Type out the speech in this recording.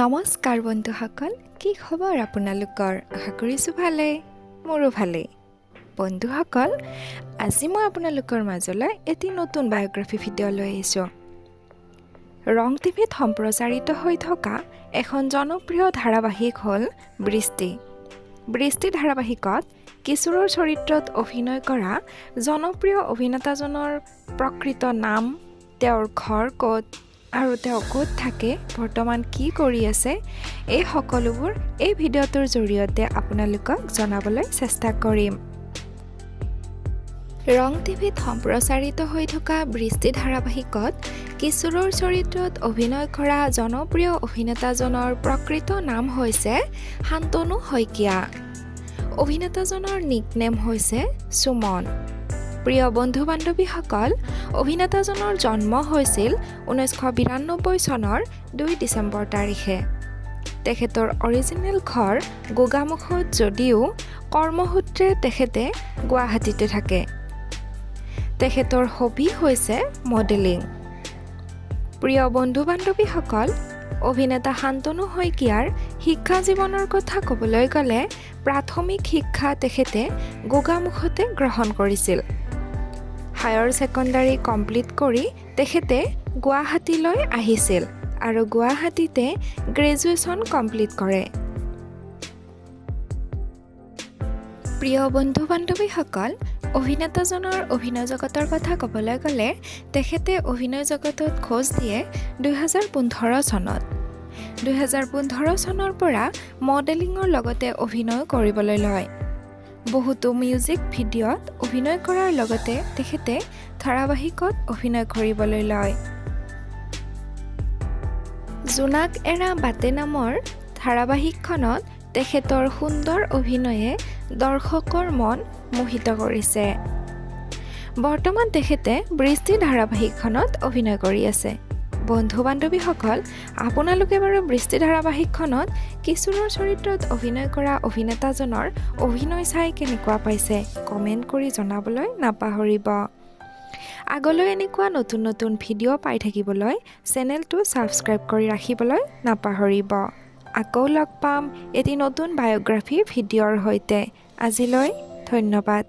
নমস্কাৰ বন্ধুসকল, কি খবৰ আপোনালোকৰ? আশা কৰিছোঁ ভালেই, মোৰো ভালেই। বন্ধুসকল, আজি মই আপোনালোকৰ মাজলৈ এটি নতুন বায়'গ্ৰাফী ভিডিঅ' লৈ আহিছোঁ। ৰং টিভিত সম্প্ৰচাৰিত হৈ থকা এখন জনপ্ৰিয় ধাৰাবাহিক হ'ল বৃষ্টি। বৃষ্টি ধাৰাবাহিকত কিশোৰৰ চৰিত্ৰত অভিনয় কৰা জনপ্ৰিয় অভিনেতাজনৰ প্ৰকৃত নাম, তেওঁৰ ঘৰ ক'ত আৰু তেওঁ ক'ত থাকে, বৰ্তমান কি কৰি আছে, এই সকলোবোৰ এই ভিডিঅ'টোৰ জৰিয়তে আপোনালোকক জনাবলৈ চেষ্টা কৰিম। ৰং টিভিত সম্প্ৰচাৰিত হৈ থকা বৃষ্টি ধাৰাবাহিকত কিশোৰৰ চৰিত্ৰত অভিনয় কৰা জনপ্ৰিয় অভিনেতাজনৰ প্ৰকৃত নাম হৈছে শান্তনু শইকীয়া। অভিনেতাজনৰ নিকনেম হৈছে সুমন। প্ৰিয় বন্ধু বান্ধৱীসকল, অভিনেতাজনৰ জন্ম হৈছিল 1992 চনৰ 2 ডিচেম্বৰ তাৰিখে। তেখেতৰ অৰিজিনেল ঘৰ গোগামুখত যদিও কৰ্মসূত্ৰে তেখেতে গুৱাহাটীতে থাকে। তেখেতৰ হবি হৈছে মডেলিং। প্ৰিয় বন্ধু বান্ধৱীসকল, অভিনেতা শান্তনু শইকীয়াৰ শিক্ষা জীৱনৰ কথা ক'বলৈ গ'লে প্ৰাথমিক শিক্ষা তেখেতে গোগামুখতে গ্ৰহণ কৰিছিল। হায়াৰ ছেকেণ্ডাৰী কমপ্লিট কৰি তেখেতে গুৱাহাটীলৈ আহিছিল আৰু গুৱাহাটীতে গ্ৰেজুৱেশ্যন কমপ্লিট কৰে। প্ৰিয় বন্ধু বান্ধৱীসকল, অভিনেতাজনৰ অভিনয় জগতৰ কথা ক'বলৈ গ'লে তেখেতে অভিনয় জগতত খোজ দিয়ে 2015 চনত। 2015 চনৰ পৰা মডেলিঙৰ লগতে অভিনয় কৰিবলৈ লয়। বহুতো মিউজিক ভিডিঅ'ত অভিনয় কৰাৰ লগতে তেখেতে ধাৰাবাহিকত অভিনয় কৰিবলৈ লয়। জোনাক এৰা বাটে নামৰ ধাৰাবাহিকখনত তেখেতৰ সুন্দৰ অভিনয়ে দৰ্শকৰ মন মোহিত কৰিছে। বৰ্তমান তেখেতে বৃষ্টি ধাৰাবাহিকখনত অভিনয় কৰি আছে। বন্ধু বান্ধৱীসকল, আপোনালোকে বাৰু বৃষ্টি ধাৰাবাহিকখনত কিশোৰৰ চৰিত্ৰত অভিনয় কৰা অভিনেতাজনৰ অভিনয় চাই কেনেকুৱা পাইছে, কমেণ্ট কৰি জনাবলৈ নাপাহৰিব। আগলৈ এনেকুৱা নতুন নতুন ভিডিঅ' পাই থাকিবলৈ চেনেলটো ছাবস্ক্ৰাইব কৰি ৰাখিবলৈ নাপাহৰিব। আকৌ লগ পাম এটি নতুন বায়'গ্ৰাফী ভিডিঅ'ৰ সৈতে। আজিলৈ ধন্যবাদ।